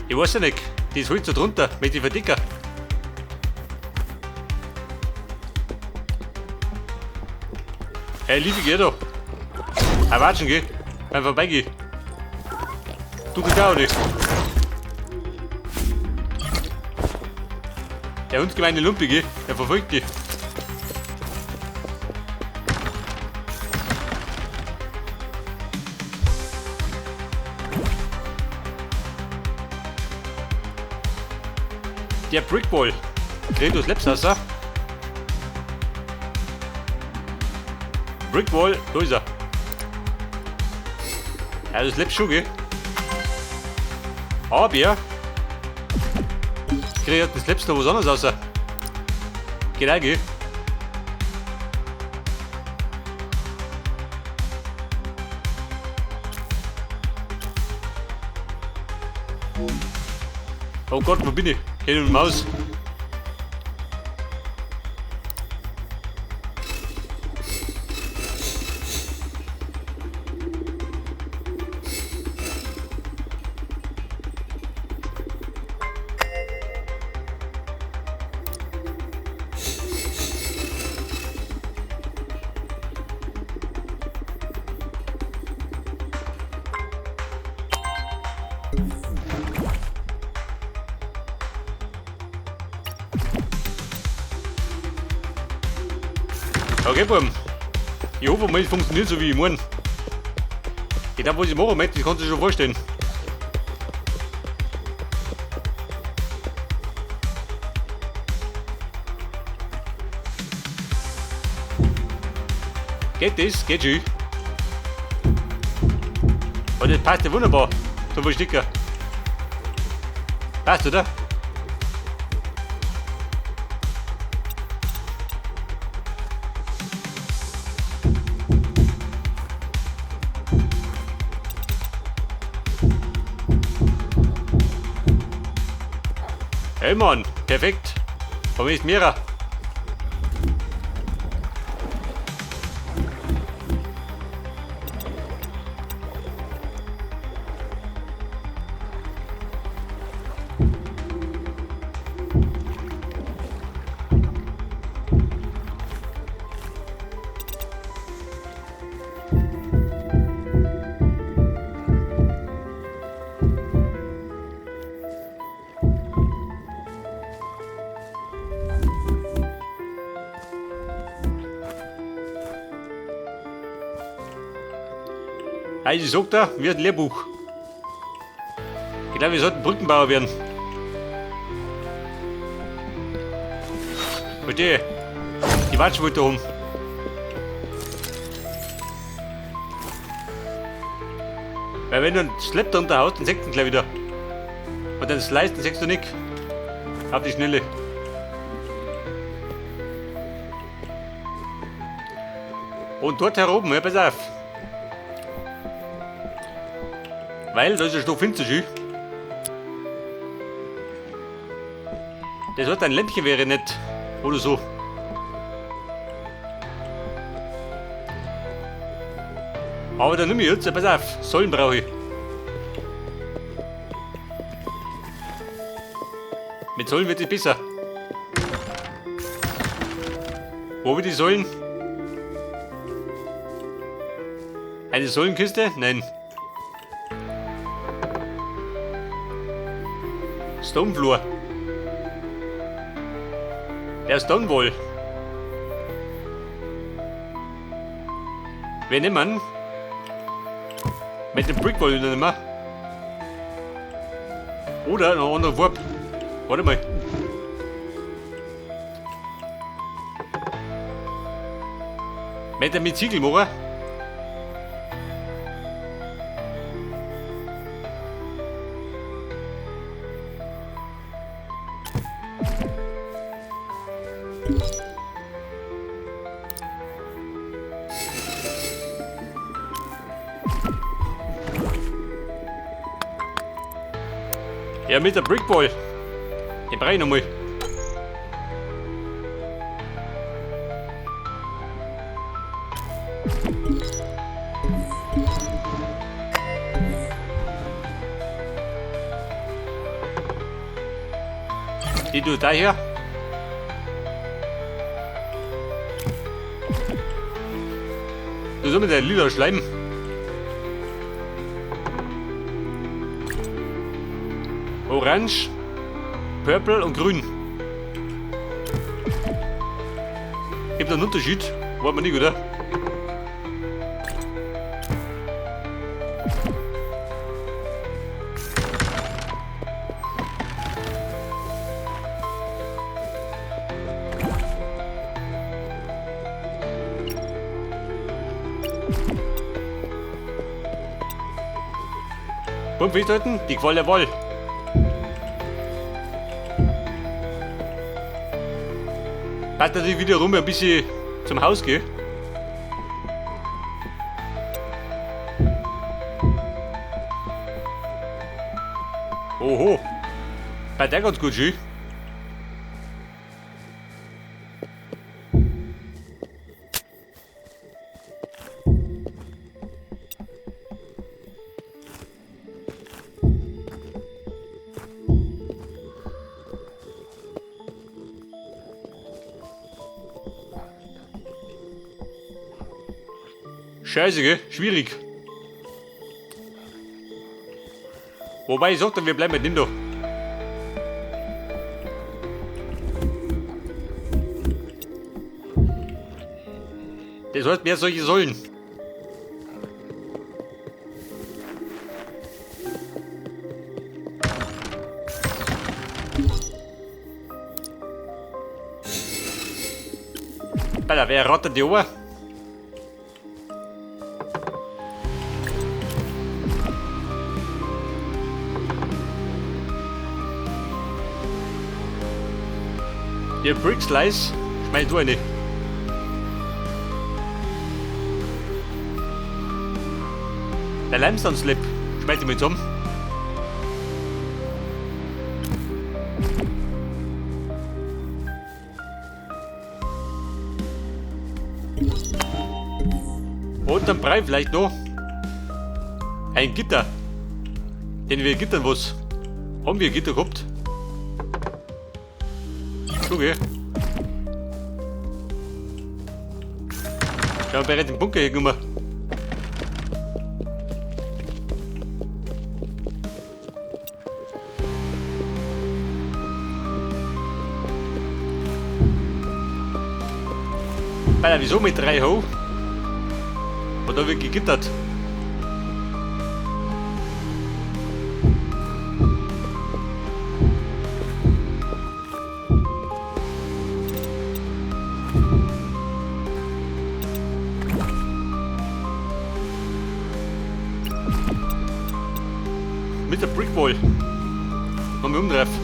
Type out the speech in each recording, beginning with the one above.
Ich weiß ja nicht. Das Holz da drunter, möchte ich verdicken. Hey, liebe geh da. Ah, watschen, geh. Beim Vorbeigehen. Du gehst auch nicht. Der hundsgemeine Lumpige, der verfolgt dich. Der Brickwall. Credos Lepsasser. Brickwall, da ist er. Ja, das lebt schon, gell? Aber kriegt das lebst noch was anderes raus. Geht auch, gell? Oh Gott, wo bin ich? Hin und Maus. Okay, Buben. Ich hoffe mal, es funktioniert so wie ich meine. Ich glaube, was ich machen möchte, das kannst du dir schon vorstellen. Geht das? Geht schon. Oh, das passt ja wunderbar zum Verstecker. Passt, oder? Hey Mann, perfekt. Von mir ist Mira. Also ich sag da, wird ein Lehrbuch. Ich glaube, wir sollten Brückenbauer werden. Verstehe. Die Watsche wollte um. Weil wenn du einen Slap drunter haust, dann sechst du ihn gleich wieder. Und dann slice, dann sechst du nicht. Auf die Schnelle. Und dort heroben, ja, pass auf. Weil da ist der Stoff finster schön. Das wird ein Lämpchen wäre nett. Oder so. Aber dann nimm ich jetzt, pass auf, Säulen brauche ich. Mit Säulen wird es besser. Wo habe ich die Säulen? Eine Säulenkiste? Nein. Stonefloor. Der Stonewall. Wir nehmen mit dem Brickwall nehmen wir. Oder noch andere Warp. Warte mal. Mit dem Ziegel machen. Ja, mit der Brickwall. Den brauche ich nochmal. Die du daher. Du so mit der lila Schleim. Orange, Purple und Grün. Gibt einen Unterschied? Wollen wir nicht, oder? Punkt festhalten, die Qual der Wahl. Passt natürlich wieder rum ein bisschen zum Haus gehen. Oho. Bei der ganz gut schön. Scheiße, gell? Schwierig. Wobei ich sagte, wir bleiben mit dem da. Das heißt, mehr solche sollen. Alter, wer rottet die Ohr? Der Brick Slice schmeißt du eine. Der Limestone Slip schmeißt ich mit zusammen. Und dann Brei vielleicht noch ein Gitter. Denn wir gittern was. Haben wir Gitter gehabt? Okay. Ich habe bereits den Bunker hier genommen. Alter, wieso mit 3 Ho? Und da wird gegittert. Mit der Brickwall. Haben wir umtreffen.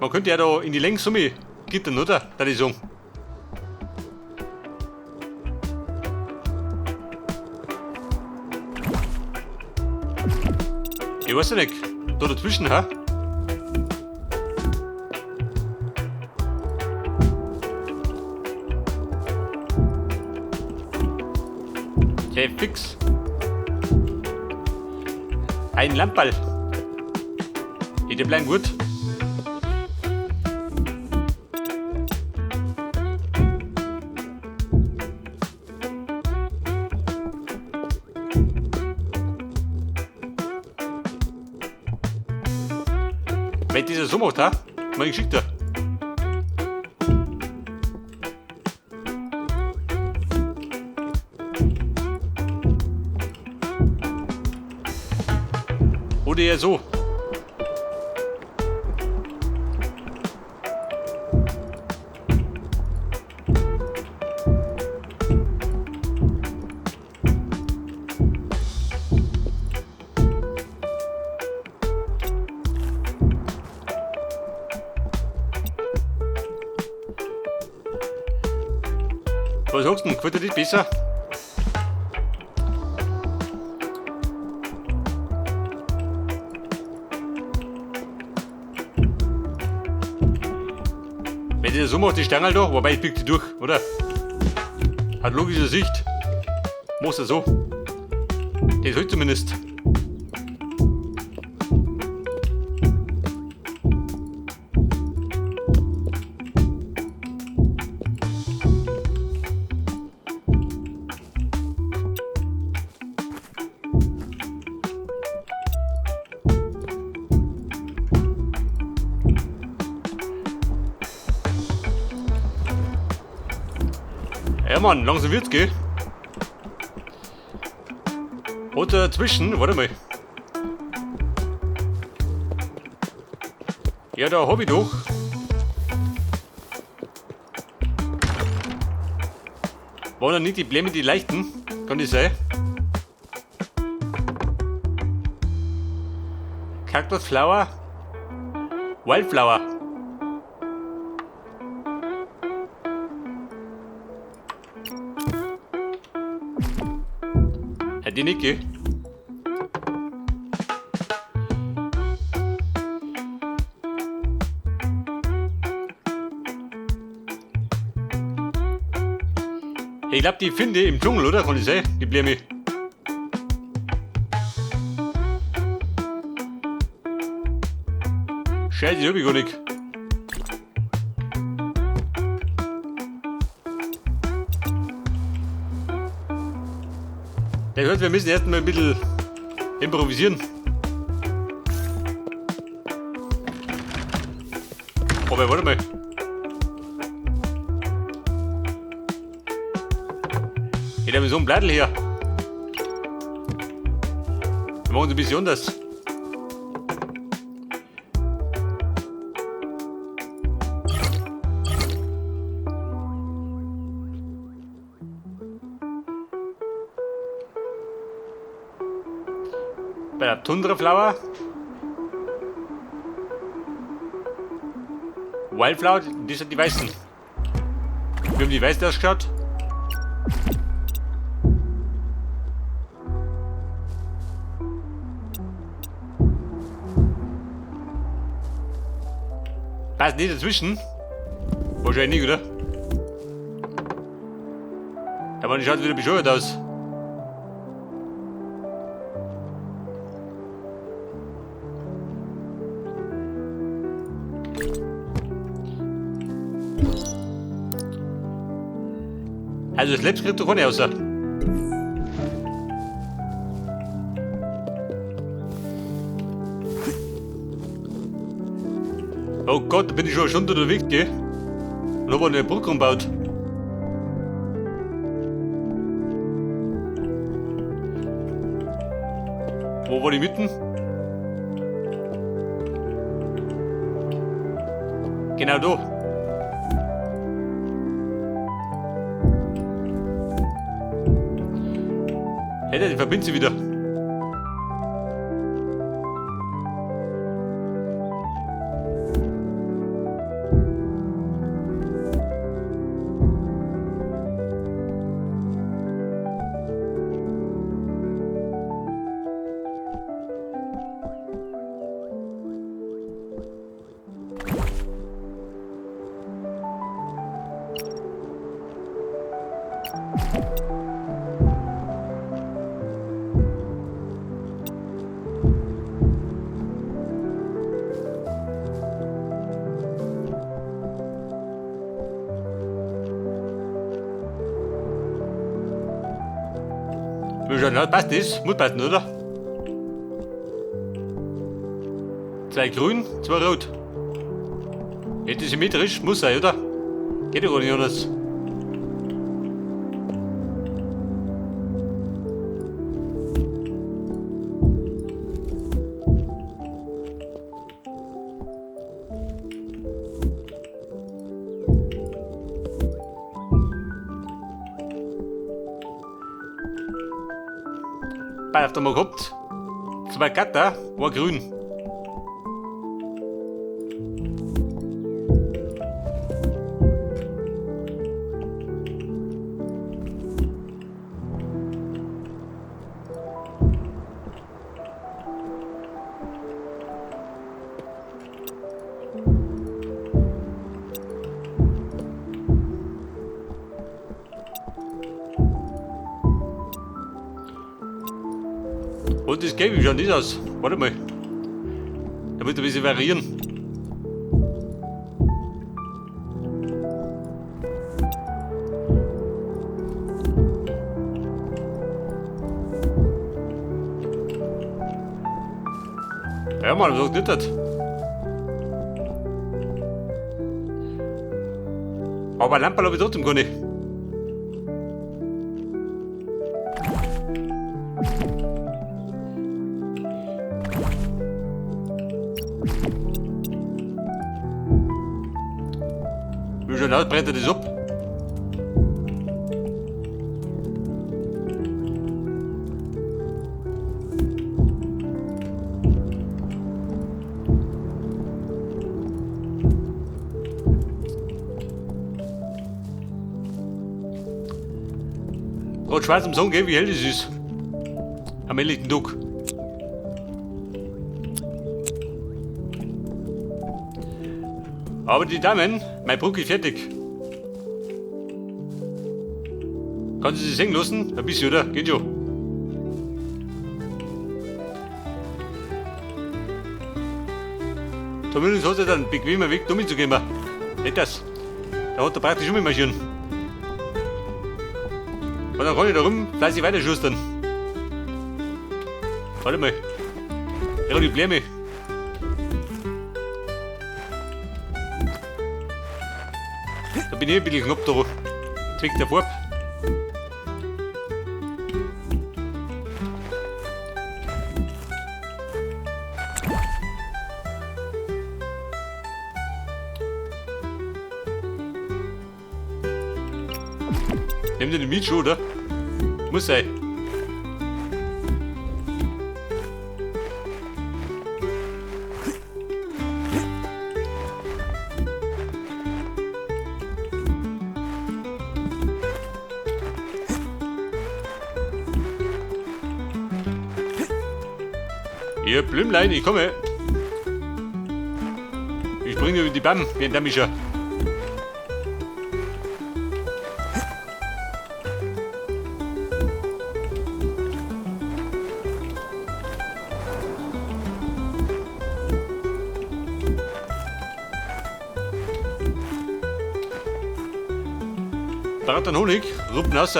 Man könnte ja da in die Längssumme gittern, oder? Da die sagen. Ich weiß ja nicht. Da dazwischen, ha? Okay, fix. Ein Lamperl. Die bleiben gut. Wenn dieser so macht, ha? Mein Geschickter. Oder eher so. Was sagst du denn? Gefällt dir das besser? Wenn ich das so mache, die Stange da, wobei ich bieg die durch, oder? Hat logische Sicht. Machst du so. Das halt zumindest. Ja Mann, langsam wird's, gell? Und dazwischen, warte mal. Ja, da hab ich doch. Waren da nicht die Blämme die leichten? Kann das sein? Cactus Flower? Wildflower. Ja, die nicht, gell? Ich glaub, die finde ich im Dschungel, oder? Kann ich sein? Die Blämme. Scheiße, die hab ich gar nicht. Das heißt, wir müssen erstmal ein bisschen improvisieren. Aber warte mal. Ich habe so ein Blattl hier. Wir machen es ein bisschen anders. Bei der Tundra Flower. Wildflower, das sind die weißen. Wir haben die weißen ausgeschaut. Passt nicht dazwischen? Wahrscheinlich nicht, oder? Ja, man, die schaut wieder bescheuert aus. Also das Labs kriegt doch keine raus. Oh Gott, da bin ich schon eine Stunde unterwegs, gell? Und hab eine Brücke umgebaut. Wo war die mitten? Genau da. Hey, die verbindet sie wieder. Ja, passt das? Muss passen, oder? 2 grün, 2 rot. Nicht symmetrisch, muss sein, oder? Geht doch gar nicht anders. Bei auf der mal gehabt. 2 Gatter, war grün. Und das gebe ich schon nicht aus. Warte mal. Da wird ein bisschen variieren. Ja, Mann, so nicht das. Aber Lampe habe ich trotzdem gar nicht. Wie schon aus, brennt er das ab? Gerade schwarz am Song, gell, wie hell das ist. Am helllichten Tag. Aber die Damen, mein Brücke ist fertig. Kann sie sich sehen lassen? Ein bisschen, oder? Geht schon. Zumindest hat er dann einen bequemen Weg, da mitzugehen. Nicht das. Da hat er praktisch ummarschieren. Und dann kann ich da rum fleißig weiter schustern. Warte mal. Ja, die Bläme. Da bin ich ein bisschen knapp da. Zwickt der Farbe. Nimm den mit schon, oder? Muss sein. Ihr Blümlein, ich komme. Ich springe über die Bam, wie ein Damischer. Braucht einen Honig, Ruppen raus.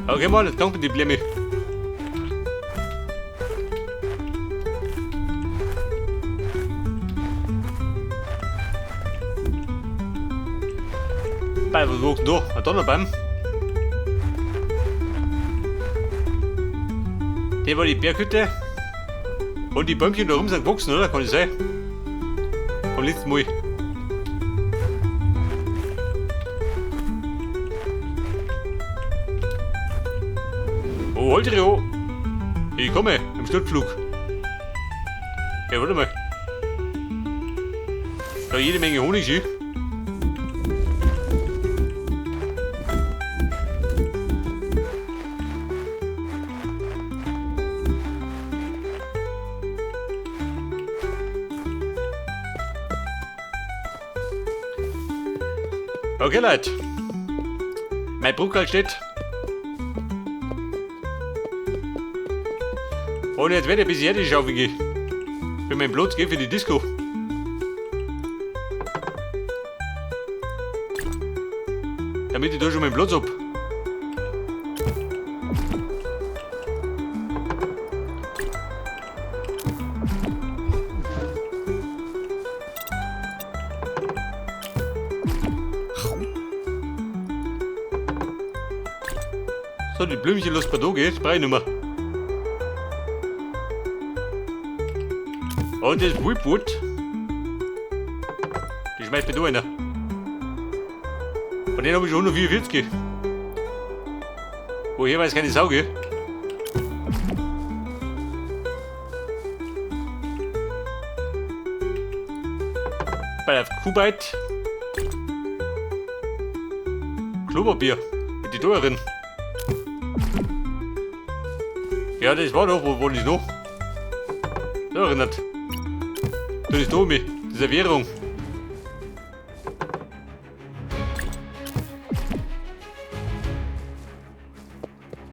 Okay, mal, jetzt danke die Blämme. Bei, was wächst denn da? Ein Donnerbaum. Der war die Berghütte. Und die Bäumchen da rum sind gewachsen, oder? Kann das sein? Vom letzten Mal. Oh, halt dich an. Ich komme im Sturzflug. Ja, warte mal. Da jede Menge Honig, schön. Okay, Leute. Mein Bruckerl steht. Und jetzt werde ich ein bisschen Erde schaufeln gehen. Für meinen Platz geht für die Disco. Damit ich da schon meinen Platz hab. So, die Blümchen los bei da geht, brauch ich nicht mehr. Und das Whipwood. Die schmeißt mir da rein. Von denen hab ich schon 144. Woher weiß keine Sau, gell? Bei der Kuhbite. Klopapier. Mit die da drin. Ja, das war doch, wo, wo nicht noch? Da erinnert. Du nicht da mich. Diese Währung.